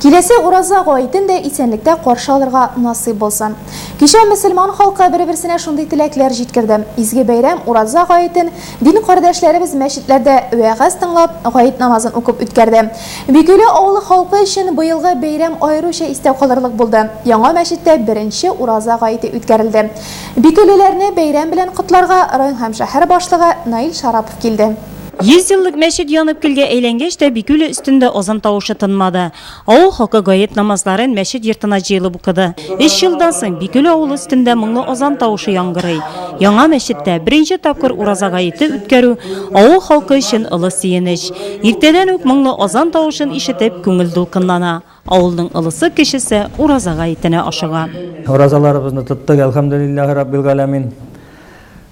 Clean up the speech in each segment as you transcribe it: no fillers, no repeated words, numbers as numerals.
Киләсе Ураза гаетен дә исәнлектә каршы алырга насыйп булсын. Кичә мөселман халкы бер-берсенә шундый теләкләр җиткерде. Изге бәйрәм, Ураза гаетен дин кардәшләребез мәчетләрдә вәгазь тыңлап, гает намазын укып үткәрде. Бикүле авылы халкы өчен быелгы бәйрәм аеруча истә калырлык булды. Яңа мәчеттә беренче Ураза гаете үткәрелде. Бикүлеләрне бәйрәм белән котларга район һәм шәһәр башлыгы Наил Шарапов килде. 100 еллык мәчет янып көлгә әйләнгәч тә Бикүле өстендә азан тавышы тынмады. Авыл халкы гает намазларын мәчет йортына җыелып укыды. Өч елдан соң Бикүле авылы өстендә моңлы азан тавышы яңгырый. Яңа мәчеттә беренче тапкыр ураза гаете үткәрү авыл халкы өчен олы сөенеч. Иртәдән үк моңлы азан тавышын ишетеп, күңел дулкынлана. Авылның олысы-кечесе ураза гаетенә ашыга. Уразаларыбызны тоттык, әлхәмдүлилләһи раббил галәмин.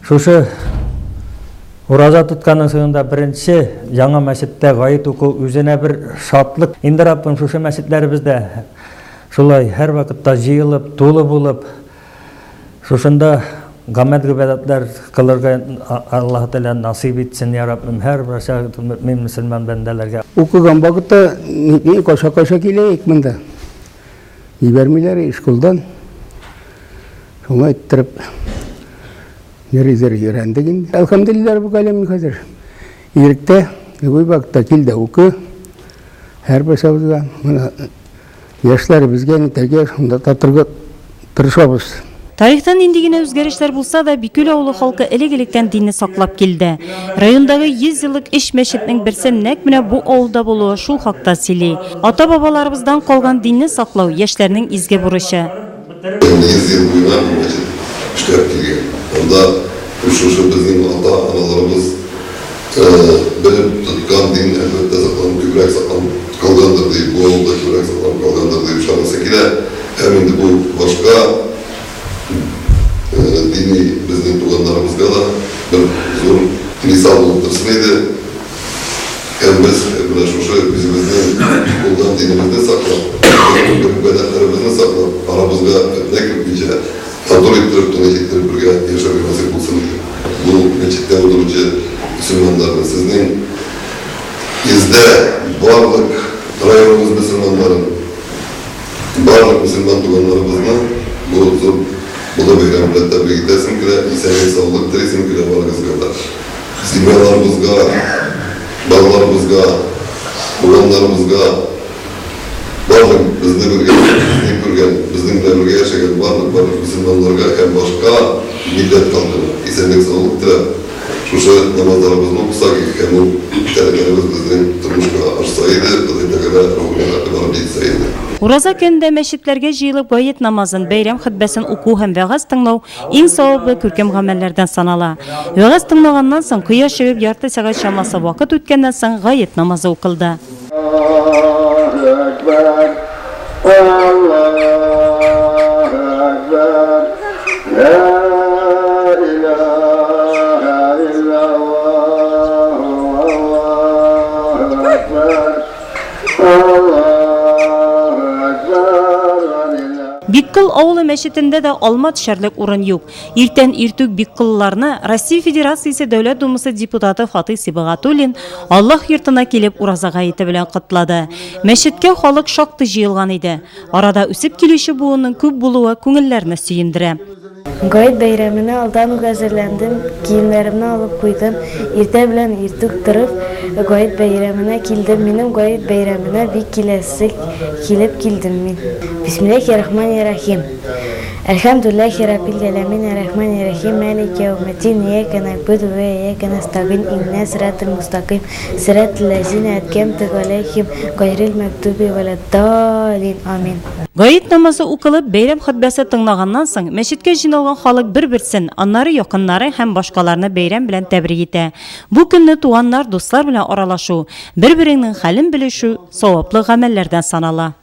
Шушы ураза тотканның соңында беренче яңа мәчеттә гает уку үзенә бер шатлык. Инде Раббым шушы мәчетләребездә шулай һәрвакытта җыелып, тулы булып, шушында гамәл-гыйбадәтләр кылырга Аллаһы Тәгалә насыйп итсен, я Раббым, һәрбер мөэмин мөселман бәндәләргә. Укыган вакытта каша-каша килә идек монда. Җибәрмиләр школдан. Шуңа иттереп йөри-йөри өйрәндек инде. Әлхәмдүлилләһ раббил галәмин хәзер. Иректә, любой вакытта кил дә укы. Һәрберсебезгә менә яшьләребезгә нитәргә шунда татырга тырышабыз. Тарихта нинди генә үзгәрешләр булса да, Бикүл авылы халкы элек-электән динне саклап килде. Райондагы 100 еллык өч мәчетнең берсе нәкъ менә бу авылда булуы шул хакта сөйли. Ата-бабаларыбыздан калган динне саклау, яшьләрнең изге бурычы. 100 ел буена бу мәчет эшләп килгән. Анда шушы безнең ата-аналарыбыз белеп тоткан дин, әлбәттә, сакланып, күбрәк сакланып калгандыр дип, бу авылда күбрәк сакланып калгандыр дип ышанасы килә. Һәм инде бу башка дини безнең туганнарыбызга да бер зур мисал булып торсын иде. Һәм без менә шушы үзебезнең булган динебезне саклап, безнең гореф-гадәтләребезне саклап, арабызга фетнә кертмичә, матур иттереп, тыныч иттереп бергә яшәргә насыйп булсын иде. Бу мәчеттә утыручы мөселманнарны, сезнең йөздә барлык районыбыз мөселманнарын, барлык мөселман туганнарыбызны бу зур олы бәйрәм белән тәбрик итәсем килә, исәнлек-саулык телисем килә барыгызга да. Семьяларыбызга, балаларыбызга, туганнарыбызга, барлык безне бергә, безне күргән, безнең белән бергә яшәгән барлык барлык мөселманнарга һәм башка милләт халкына исәнлек-саулык теләп, шушы намазларыбызны укысак һәм ул теләкләребез безнең тормышка ашса иде, Ходай Тәгалә рухына хәтле барып җитсә иде. Ураза көнендә мәчетләргә җыелып гает намазын, бәйрәм хөтбәсен уку һәм вәгазь тыңлау Иң саваплы күркәм гамәлләрдән санала. Вәгазь тыңлаганнан соң, кояш чыгып ярты сәгать чамасы вакыт үткәннән соң гает намазы укылды. Аллаһу әкбәр, Аллаһу әкбәр, лә илаһә иллаллаһу, Аллаһу әкбәр, Аллаһу әкбәр, вәлиллаһ. Биккол авылы мәчетендә дә алма төшәрлек урын юк. Иртән иртүк бикколлыларны Россия Федерациясе Дәүләт Думасы депутаты Фатыйх Сибагатуллин Аллаһ йортына килеп Ураза гаете белән котлады. Мәчеткә халык шактый җыелган иде. Арада үсеп килүче буынның күп булуы күңелләрне сөендерә. Гает бәйрәменә алдан ук әзерләндем, киемнәремне алып куйдым. Иртә белән иртүк торып, Гает бәйрәменә килдем. Минем Гает бәйрәменә бик киләсе килеп килдем мин. Бисмилләһи рахмани рахим. Әлхәмдүлләһи раббил галәмин әррахмани рахим мәлики яүметдин иякә нәгъбүдү вә иякә нәстәгыйн иһдинә сиратал мустәкыйм сиратал ләзинә әнгамтә галәйһим гайрил мәгъдүби вәләд-даллин амин. Гает намазы укылып, бәйрәм хөтбәсе тыңлаганнан соң, мәчеткә җыйналган халык бер-берсен, аннары якыннары һәм башкаларны бәйрәм белән тәбрик итә. Бу көнне туганнар, дуслар белән аралашу, бер-береңнең хәлен белешү саваплы гамәлләрдән санала.